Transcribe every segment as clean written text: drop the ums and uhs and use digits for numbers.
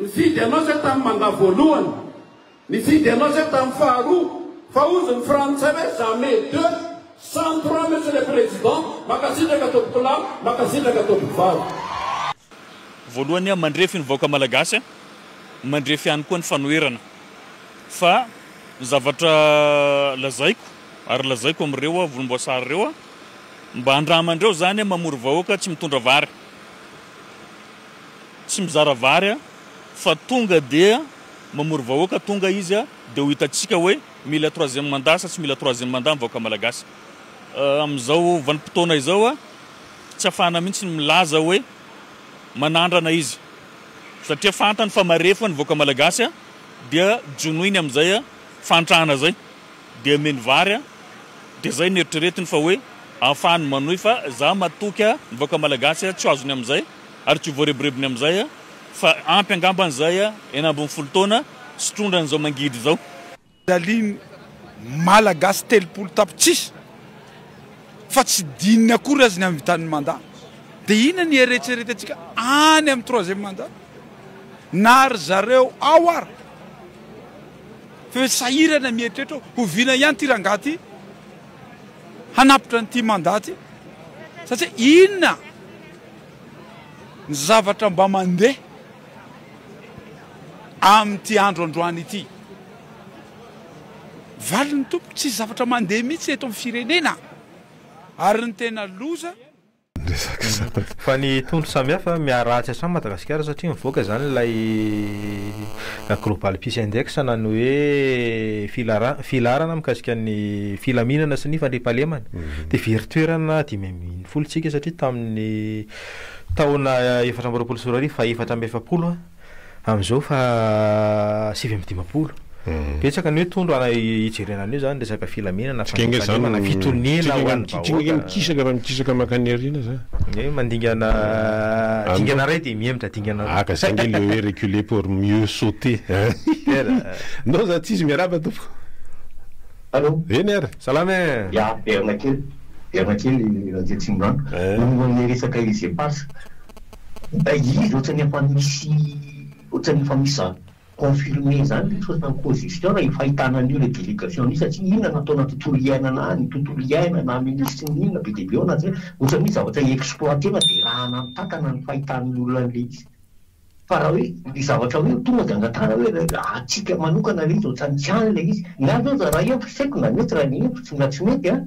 Nifidy anao zay tamin'ny mandat voalohany, nifidy anao zay tamin'ny faharoa, fa hozy ny frantsay hoe jamais deux sans trois monsieur le président, mankasitraka tompokolahy, mankasitraka tompokovavy. Voalohany, mandrefy ny vahoaka malagasy, mandrefy ihany koa ny fanoherana. Fa ny zavatra lazaiko ary lazaiko amin'ireo volomboasary ireo, mba andramandreo izany mamory vahoaka tsy mitondra vary. Tsy mizara vary fa tonga dia mamory vahoaka, tonga izy dia ho hitantsika hoe mila troisième mandat sa tsy mila troisième mandat ny vahoaka malagasy. Amin'izao vanim-potoana izao tsy afahana mihitsy ny milaza hoe manandrana izy satria fantany fa marefo ny vahoaka malagasy dia jonoiny amin'izay fahantrana izay dia omeny vary dia izay no eritreretiny fa hoe ahafahany manohy fa za matoky ny vahoaka malagasy tsy ho azony amin'izay ary tsy ho voarebirebiny amin'izay fa ampy angambany izay 16 taona sy trondran'izao mangidy izao. Daliany Malagasy 30 tapitrisa fa tsy dininy akory aza ny hamitany mandat dia inona ny eretreretantsika any amin'ny troisième mandat na ry zareo ao ara fa hoe sahirana mieritreritra hoe oviana ihany ity rangahy ity hanapitra an'ity mandat ity satria inona ny zavatra mba mandeha amin'ity andro androany ity. Valiny tompoko, tsisy zavatra mandeha mihitsy eto amin'ny firenena ary ny tena loza. Fa ny tondro samihafa miharatsy hatrany Madagasikara satria mivoaka izany ilay Global Peace Index na ny hoe filaharana mikasika ny filaminana sy ny fandriampahalemana. Dia very toerana 15 tsika satria tamin'ny taona 2024 faha-44 amin'izao fa 59. Betsaka ny hoe tondro ana hijerena an'io zany resaka filaminana, fandriampahalemana, fitoniana ho an'ny vahoaka. Tsika mikisaka raha mikisaka mankany aoriana zany. Hoe mandingana dingana iray dia mihemotra dingana roa. Ah ka zay nge le hoe reculer pour mieux sauter hein. Non za tsisy miarahaba tompoko. Allô. Eny ary. Salama e. Ya, verina kely, verina kely Randriatsimorano. Momba ny resaka Ezepas. Izy ohatran'ny efa misy ohatran'ny efa misy confirmé izany ilay izy fa position raha io fahitana an'io ilay délégation io satria inona no ataona tontolo iainana any, tontolo iainana, minisitry ny inona be dia be ao anatin'izay, ohatran'ny hoe zavatra hi-exploiter-na dia rahana mitantana ny fahitan'ny olona an'ilay izy. Fa raha hoe ny zavatra hoe tonga dia angatahana hoe antsika manokana ilay izy ohatran'ny tsy any ilay izy. Ny ahy zao raha hevitro tsy haiko na mety raha ny hevitro na tsy mety an,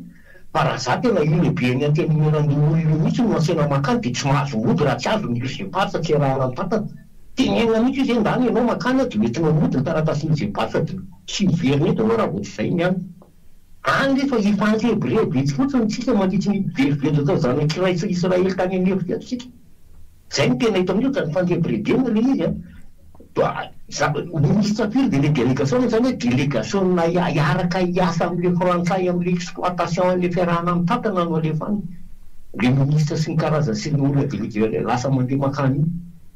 fa raha za tena io lehiben'ny antenimierandoholona io mihitsy no asaina mankany dia tsy mahazo mody raha tsy azo ny UGPAS tsy iarahana mitantana. Tenenina mihitsy izy hoe ndana ianao mankany dia hoentinao mody ny taratasin'ny UGPAS dia tsy miverina eto ianao raha vao tsy izay ny any. Any rehefa hifandrebireby etsy fotsiny tsika mandritry ny verivery ohatran'ny zanak'iray Israely tany an'efitra eto tsika. Zay no tena hita amin'io ohatran'ny fandrebirebena ilay izy an! Za ministre firy dia ilay délégation zany hoe délégation hiaraka hiasa amin'ilay frantsay amin'ilay exploitation an'ilay fiarahana mitantana no alefa any. Ilay ministre sy ny karazany sy ny olona délégué lasa mandeha mankany io.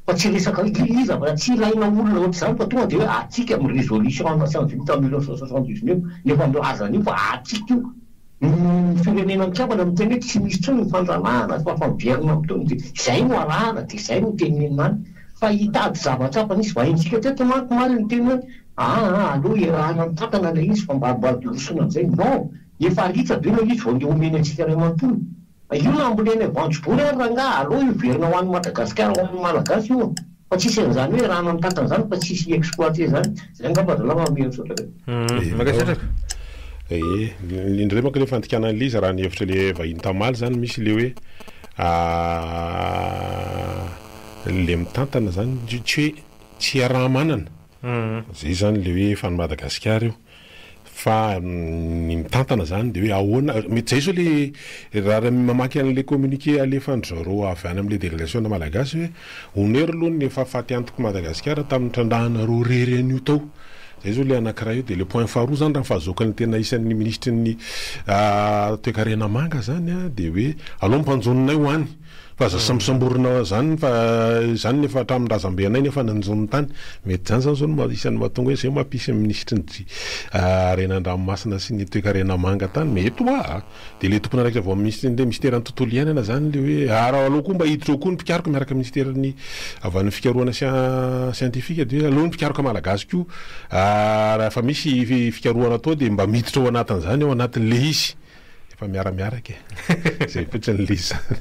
Fa tsy resaka hoe iza fa tsy ilaina olona ohatr'izany fa tonga dia hoe atsika amin'ny résolution Nations Unies tamin'ny 1979 nefa milaza an'io fa atsika io. Ny firenena mikambana miteny hoe tsy misy intsony ny fanjanahana fa fa miverina amin'ny tony dia izay no arahana dia izay no tenenina any fa hitady zavatra hafa nisy vahintsika teto manko omaly niteny hoe aa aleo iarahana mitantana ilay izy fa mba mba rosoana amin'izay non efa ritra be ilay izy vao ndeha omeny antsika ray manontolo io nambolena voanjobory ary rangaha aleo hiverina ho an'i Madagasikara ho an'ny Malagasy io Fa tsisy an'izany hoe rano mitantana izany fa tsisy hi-exploiter izany. Zay angamba zalahy manome misaotra be. Mankasitraka. Ee, indray manko le fandikana an'le izy raha ny hevitra le vahiny tamaly zany misy le hoe le mitantana zany tsy hoe tsy iaraha-manana. Zay zany le hoe efa any Madagasikara io. Fa ny mitantana zany de hoe ahoana, mety zay zao le raha mamaky an'le communiqué alefan-dry zareo avy any am'le delegasiona malagasy hoe onero aloha ny efa faty antoko Madagasikara tamin'ny trandrahana reo rery an'io tao. Zay zao le anakiray io. De le point faharoa zany raha ny fahazoako ny tena isan'ny minisitry ny toekarena manga zany an, de hoe aleo ampanjoninay ho any. Fa aza sambosamborina zany fa zany nefa hatramin'ny razambe anay nefa nanjono tany. Mety zany zany zao no isan'ny mahatonga hoe zay mampisy ny minisitry ny harena an-dranomasina sy ny toekarena manga tany. Mety hoa. Dia le tompon'andraikitra vao amin'ny minisiteran'ny tontolo iainana zany le hoe ary aleo koa mba hiditra ao koa ny mpikaroka miaraka amin'ny minisiteran'ny avy any fikarohana siantifika dia hoe aleo ny mpikaroka malagasy koa raha efa misy fikarohana atao dia mba miditra ao anatin'izany ao anatin'le izy. Efa miara-miaraka e. Zay fotsiny le izy zany.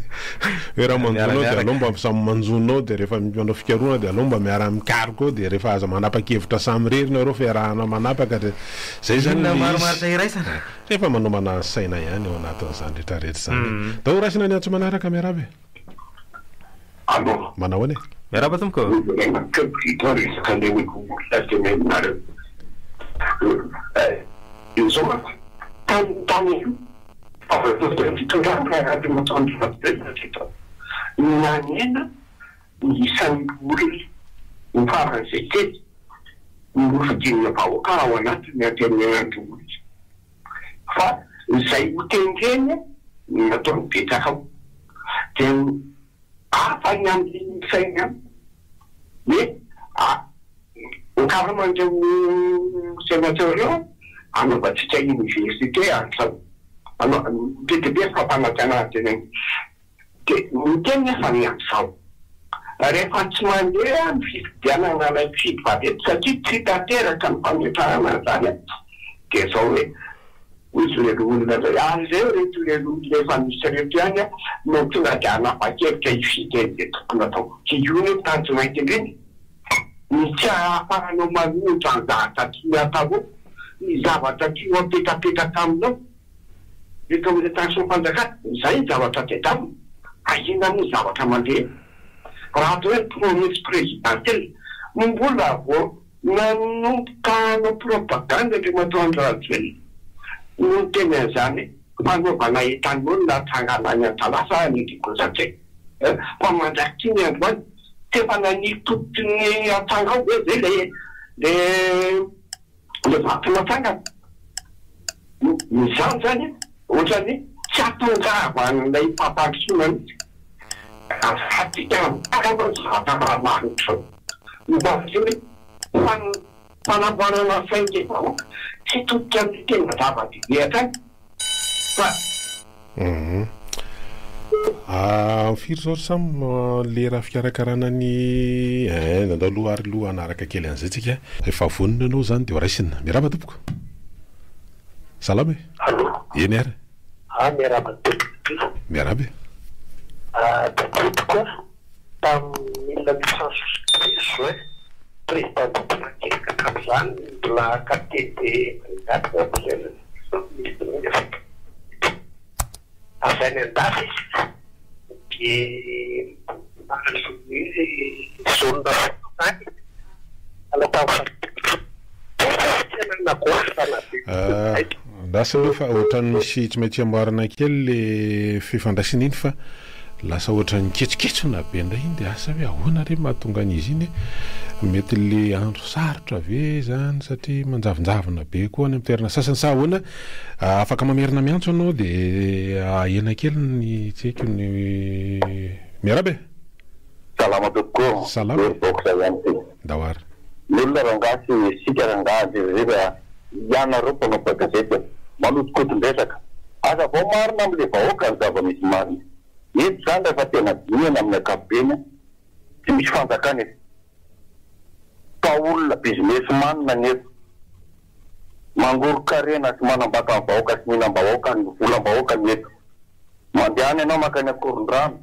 Hoe raha manjono ao dia aleo mba samy manjono ao dia rehefa manao fikarohana dia aleo mba miara-mikaroka ao dia rehefa aza manapa-kevitra samy irery nareo fa iarahana manapaka dia zay zany Inona le marimaritra izy. iraisana? Rehefa manomana saina ihany ao anatin'izany rehetra rehetra izany. Ndao ho raisina ny antso manaraka miarahaba e. Allô. Manao ahoana e? Miarahaba tompoko. Miverena kely vita resaka le hoe olona teneninareo. Izao manko, tany tany io fa voatery fitondrana Andriamatoa Andry Rajoelina teto nanena ny isan'ny olona ho faran'izay kely nofidin'ny vahoaka ao anatin'ny antenimierandoholona fa izay ho tendreny no nataony betsaka ao dia hafa ny amin'ny sainy any hoe ho karaman'ireo sénateur ireo hanaovantsika université any zao be dia be ny fampanantenana tenenina dia miteny nefa ny amin'izao rehefa tsy mandeha ny fifidianana ilay mpifidy vaventy satria tsy tanteraka ny fametrahana an'izany dia izao hoe Hoy izy ilay loholona indray, aleo ireto ilay loholona efa misy ireto ihany no tonga dia hanapa-kevitra hifidy an'izay tokony hatao. Io anie tanjona indrindra e! Ny tsy ahafahanao manohitra ny zavatra tiany hatao eo, ny zavatra tiany ho apetrapetraka aminao eto amin'ilay tany sy ny fanjakana, izay ny zavatra tadiavina. Fa inona moa ny zavatra mandeha eo? Raha atao hoe promesse présidentielle, mbola vao Nanomboka hanao propagande Andriamatoa Andry Rajoelina no niteny an'izany hoe fanaovana ethanol hatsangana any Antalaha any Andraikosatse fa mandrak'ity ny androany tsy efa naniry tototry ny atsanga ao ve zay le le le vato natsangana? Izany zany ohatran'ny tsy ahatongavan'ilay fampandrosoana mihitsy. Afatsika mitazana ny zavatra maharitra eo. Mba hoe fanamboarana sain'ny vahoaka tsy hitodika amin'ny tena zava-dehibe hatrany fa. Firy izao ry Sam lera fikarakarana ny eh andao aloha ary aloha hanaraka kely an'izay tsika. Efa vonona ianao izany dia ho raisina. Miarahaba tompoko. Salama e. Allô. Eny ary. Ah miarahaba tompoko. Miarahaba e. Tadidiko aho tamin'ny 1973 juin président Didier Ratsiraka tamin'izany mbola capitaine de brigade angamba izay no ministre ny affaires avy any andafy izy dia nahazo ny zone tany Andraso aloha fa ohatran'ny misy tsy maintsy amboarina kely le fifandraisana iny fa lasa ohatran'ny ketsoketsona be indray iny dia asa hoe ahoana re mahatonga an'izy iny e? Mety le andro sarotra ve zany satria manjavonjavona be koa any amin'ny toerana sasany sa ahoana? Afaka mamerina miantso ianao dia ahena kely ny tsy haiko ny Miarahaba e! Salama tompoko ô! Salama e! Hery box ihany ty. Ndao ary. Ny olona rangahy sy isika rangahy indrindra ianareo mpanao gazety a! Manodinkodin-dresaka. Hazavao marina amin'ilay vahoaka ny zava-misy marina. Eto izany rehefa tena dinihana amin'ny ankapobeny tsy misy fanjakana eto fa olona business man ny eto. Mangoron-karena sy manambaka ny vahoaka sy mihinam-bahoaka ny volam-bahoaka ny eto. Mandehana ianao mankany Ankorondrano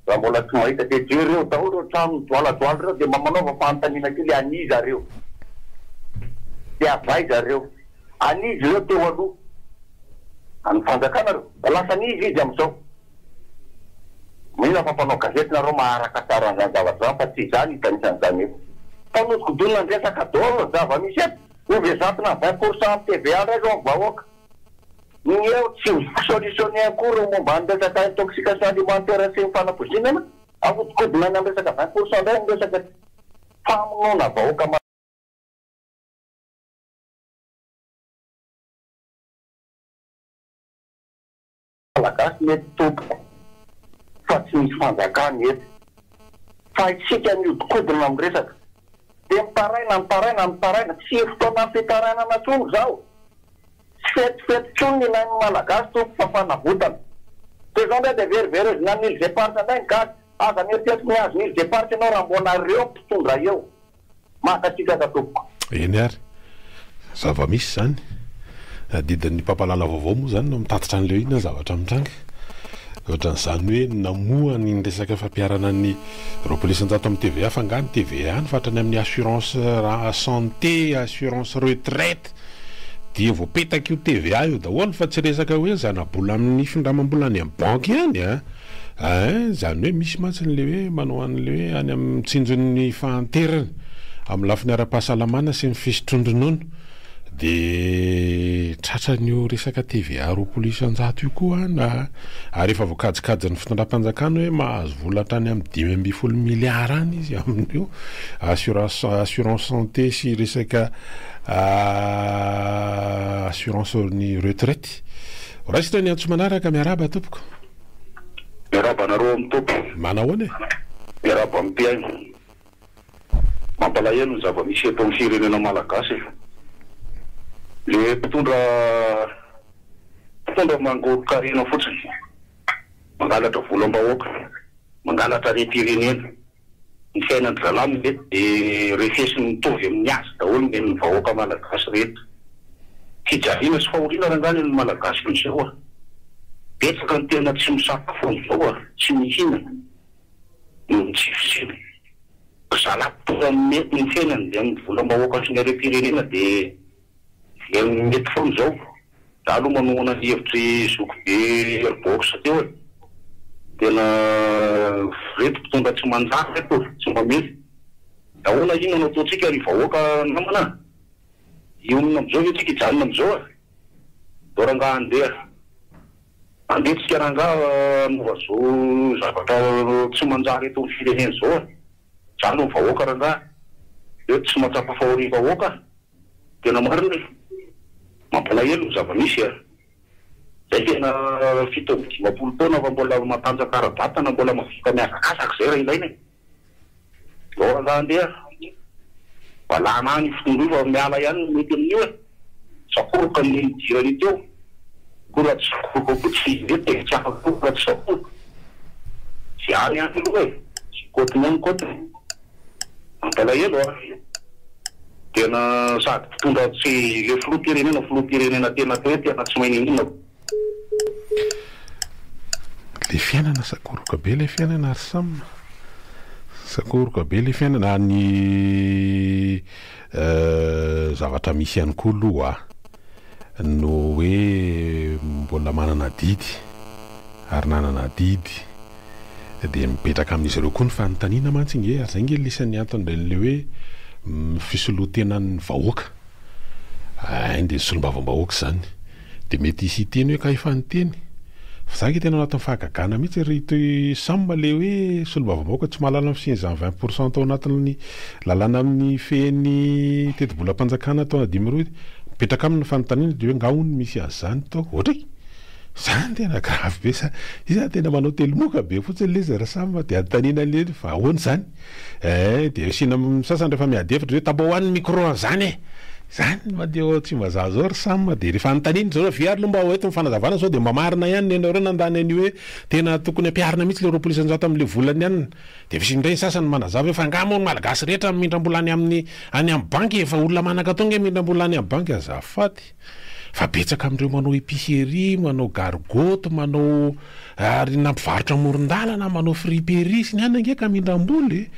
raha mbola tsy mahita dia jereo daholo ireo trano mijoalajoala ireo dia mba manaova fanontaniana kely an'iza ireo? Dia avy aiza ireo? An'iza ireo teo aloha? An'ny fanjakana ireo? Lasa an'iza izy amin'izao? Mila fa mpanao gazety nareo maharaka tsara an'izany zavatra izany fa tsy izaho no hitanisa an'izany eto. Mpanodikodinina ny resaka daholo ny zava-misy eto. Ho vezatina 20 pour cent amin'ny TVA indray izao ny vahoaka. Ny eo tsy ho solutionner akory ny momba ny resaka intoxication alimentaire sy ny fanapoizinana, ahodikodina any amin'ny resaka 20 pour cent indray ny resaka famonoana vahoaka malagasy mety tompoko. fa tsy misy fanjakana eto. Fa isika miodikodina miresaka. Dia mitaraina, mitaraina, mitaraina. Tsy fotoanan'ny fitarainana intsony izao. Tsy fetifety intsony ny ilain'ny Malagasy tompoko fa fanavotana. Toy izao indray dia veriverezina any Îles Éparses indray ny gasy. Aza mieritreritra ny hahazo ny Îles Éparses ianao raha mbola reo mpitondra eo. Mankasitraka tompoko. Eny ary. Zava-misy izany. Adidin'ny mpampahalala vaovao moa izany no mitatitra an'ilay hoe inona ny zavatra mitranga. Ohatran'izany hoe namoha ny resaka fampiharana ny 20% amin'ny TVA fa angaha ny TVA ihany fa hatrany amin'ny assurance santé, assurance retraite dia voapetaka io TVA io daholo fa tsy resaka hoe zana-bola amin'ny findramam-bola any amin'ny banky ihany an! Ein, izany hoe misy mantsy ny le hoe manao an'le hoe any amin'ny mitsinjo ny fahanterana amin'ny lafiny ara-pahasalamana sy ny fisotroan-dronono dia tratran'io resaka TVA 20% io koa an, ary efa voakajikajin'ny fitondram-panjakana hoe mahazo vola hatrany amin'ny 15 miliara any izy amin'io assurance assurance santé sy resaka assurance ny retraite. Raisina ny antso manaraka, miarahaba tompoko. Miarahaba anareo amin'ny Tompo. Manahoana e? Miarahaba amin'ny mpihaino. Mampalahelo ny zava-misy eto amin'ny firenena malagasy e. Le mpitondra mpitondra mangoron-karena fotsiny. Mangalatra volam-bahoaka, mangalatra harem-pirenena. Ny fiainan-dry zalahy mety dia refesiny mitovy amin'ny azy daholo ny an'ny vahoaka malagasy rehetra. Fijaliana sy fahoriana rangahy ny an'ny malagasy amin'izao a! Betsaka ny tena tsy misakafo amin'izao a, tsy mihinana noho ny tsy fisiana. Ry zalahy mpitondra mety ny fiainany dia amin'ny volam-bahoaka sy ny harem-pirenena dia Dia mety foana izao. Za aloha manohana ny hevitr'i zokibe airbox teo e. Tena reto mpitondra tsy manjary reto tsy mba mety. Ahoana inona no ataontsika ry vahoaka namana a? Hionona amizao ve tsika hijanona amizao e? Ndao rangaha handeha. Andeha tsika rangaha hanova zao zavatra tsy manjary eto amin'ny firenena zao e. Mijaly ny vahoaka rangaha. Reto tsy mahatsapa fahoriam-bahoaka. Tena marina e! Mampalahelo ny zava-misy a! Zay tena 57 taona fa mbola matanjaka ara-batana, mbola mahavita mihazakazaka zay raha ilaina e! Zao rangaha andeha valahana any io fitondra io fa miala ihany no mety amin'io e! Sakoroka ny nidirany teo, koa raha tsy sakoroka koa tsy mety e! Tsy afaka koa raha tsy sakoroka. Ze any any aloha e! Ze kôtiny any kôtiny. Mampalahelo a! Tena sady mpitondra tsy le filoham-pirenena filoham-pirenena tena atao hoe tena tsy mahay n'inon'inona. Le fiainana sakoroka be le fiainana ry Sam. Sakoroka be le fiainana ary ny zavatra misy ihany koa aloha no hoe mbola manana adidy ary nanana adidy dia mipetraka amin'izy ireo koa ny fanontaniana mantsy nge ary izay nge lisan'ny anton'ireny le hoe fisoloan-tenan'ny vahoaka ein dia ny solombavambahoaka izany dia mety hisy hiteny hoe ka efa niteny fa za nge tena ao anatin'ny fahagagana mihitsy ry toy Sam le hoe solombavambahoaka tsy mahalala ny fisian'izany 20 pourcent tao anatin'ny lalàna amin'ny fehin'ny tetibolam-panjakana taona 2005 mipetraka aminy ny fanontaniana dia hoe nga hono misy an'izany tao ohatra e Zany tena grave be sa io zany tena manao telimoka be fotsiny le izy ry Sam de anontaniana le fa ahoana zany eh de asiana sasany rehefa miady hevitra hoe tapaho any ny micro an'zany e zany ny mandeha ao Tsimbazaza zao ry Sam de rehefa anontaniana zao avia ary aloha mba ho eto ny fanazavana sao de mba marina ihany nenareo nandany an'io hoe tena tokony ampiharina mihitsy le 20% amle volan'ny anona de misy indray ny sasany manazava hoe fa angaha moa ny malagasy rehetra mindram-bola any amin'ny any amin'ny banky e fa olona manan-katao nge mindram-bola any amin'ny banky azafady. Fa betsaka amin'ireo manao épicerie, manao gargotte, manao ary na mpivarotra amoron-dalana, manao friperie sy ny anona ange ka mindram-bola e!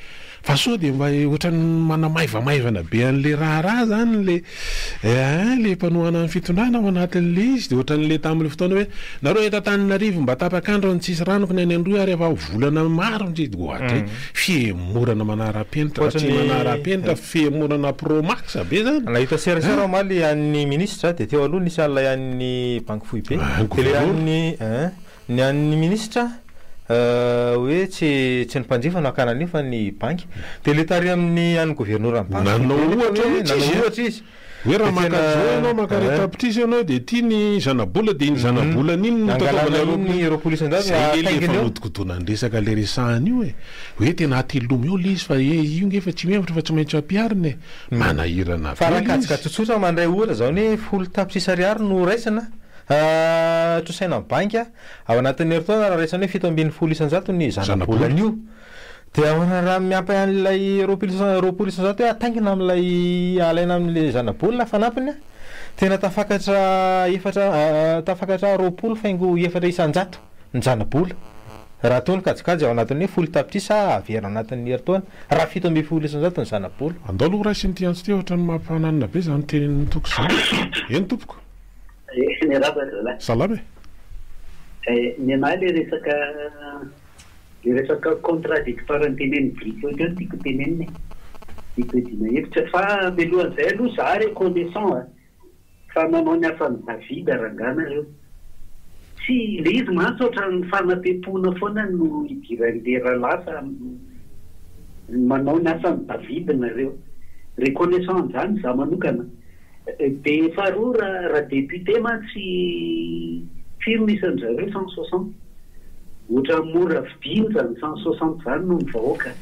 Fa sao dia mba ohatran'ny manamaivamaivana be an'ilay raharaha zany le ein le mpanohana ny fitondrana ao anatin'ilay izy dia ohatran'ilay tamin'ilay fotoana hoe nareo eto Antananarivo mba tapak'andro ny tsisy ranoko ny any Androy ary efa volana maro ny tsisy, oadray, fihemorana manara-penitra, raha tsy manara-penitra. Fihemorana pro max be zany. Nahita serasera omaly an'ny ministra dia teo aloha nisy an'ilay an'ny banky foibe. Dia ilay an'ny ein, ny an'ny ministra Hoe tsy tsy ny mpanjifa no hakana an'io fa ny banky. Dia ilay tary amin'ny an'ny governoran'ny banky Nanao foibe nefa ohatra hoe mihitsy nanao izy e! ohatra izy. Hoe raha Dia maka tena zao ianao, maka iray eh. tapitrisa ianao dia ity ny zanabola dia iny zanabolana iny no Angalana tataovana iny 20. 20%, Zay nge le ataingina eo. fanodinkodinana resaka le resahana io e! Hoe tena atelomy eo le izy fa e io nge efa tsy mihevitra fa tsy maintsy ampiharina e! Manahirana Fa be raha le izy. kajikajy tsotsotra mandray ohatra zao ny hoe 10 tapitrisa ariary no raisina, trosaina amin'ny banky, Ao anatin'ny herintaona raha raisina hoe 17% ny zanabolan'io dia ahoana raha miampy an'ilay 20% hoe ataingina amin'ilay alaina amin'ilay zanabola fanampiny a? Tena tafakatra efatra tafakatra 20,4% ny zanabola raha toa ny kajikajy ao anatin'ny hoe 10 tapitrisa averina anatin'ny herintaona raha 17% ny zanabola. Andao aloha raisin'ity antso ity ohatran'ny mampananina be izany tenin'ny Toky izany. Eny tompoko. Eh, miarahaba ry zalahy. Salama e. Eh, ny anah le resaka le resaka contradictoire notenenin'i Brito teo no tiako tenenina e. Tiako hiadiana hevitra fa mialohan'izay aloha za reconnaissant a, fa manao ny asan'i Davida rangahy nareo. Tsy, le izy mantsy ohatran'ny fanapempoana foana no idiran'le rahalahy fa manao ny asan'i Davida nareo. Reconnaissant an'izany za manokana. Dia faharoa raha raha député mantsy firy no isan-dry zareo 160? Ohatran'ny mora vidiana izany 160 izany noho ny vahoaka.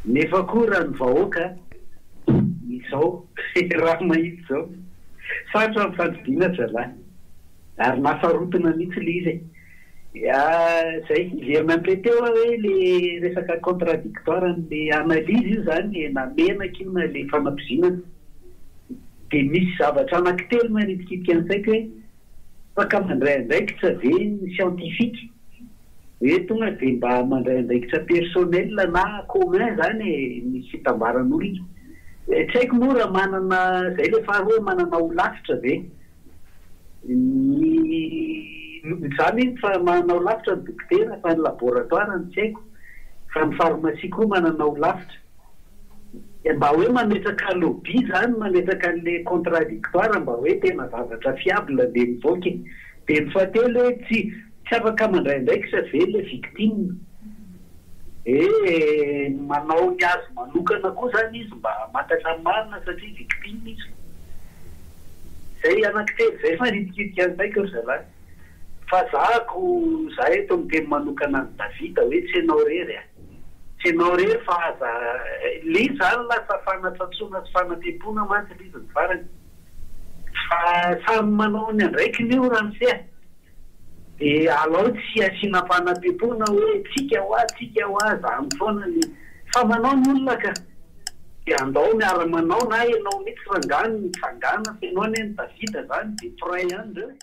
Nefa koa raha ny vahoaka izao raha mahita izao sarotra ny fandidiana ry zalahy. Ary nahasarotina mihitsy ilay izy e. Izay, hiverina amin'ilay teo aho hoe ilay resaka contradictoire an'ilay analyse io izany e, na menaka io na ilay fanampoizinana. Dia misy zavatra anankitelo manitikitika ny saiko hoe, afaka mandray andraikitra ve ny scientifique? Hoe tonga dia mba mandray andraikitra personnel na commun izany e, ny fitambaran'olona. Tsy haiko moa raha manana, izay ilay faharoa hoe manana holafitra ve? Ny za mino fa manana holafitra ny dokotera fa ny laboratoire no tsy haiko fa ny pharmacie koa manana holafitra. Mba hoe mametraka lobby zany mametraka an'le contradictoire mba hoe tena zavatra fiable le mivoaka e. De ny fahatelo hoe tsy tsy afaka mandray andraikitra ve le victime? Eh manao ny azy manokana koa zany izy mba hamantatra ny marina satria victime izy. Zay anankitelo zay manitikitika ny saiko ry zalahy. Fa zahako za eto miteny manokana an'i Davida hoe tsy enao rery a. Tsy enao rery fa aza le izy zany lasa fanatsatsoana sy fanatempoana mantsy le izy ny farany. Fa samy manao ny andraikiny io ramose a. Dia alao tsy asiana fanapepoana hoe tsika hoa tsika hoa zany foana ny fa manao ny olona ka! Dia andao miara manao na enao mitsy rangaha no mitsangana fa enao anie ny Davida zany dia près ihany reo e!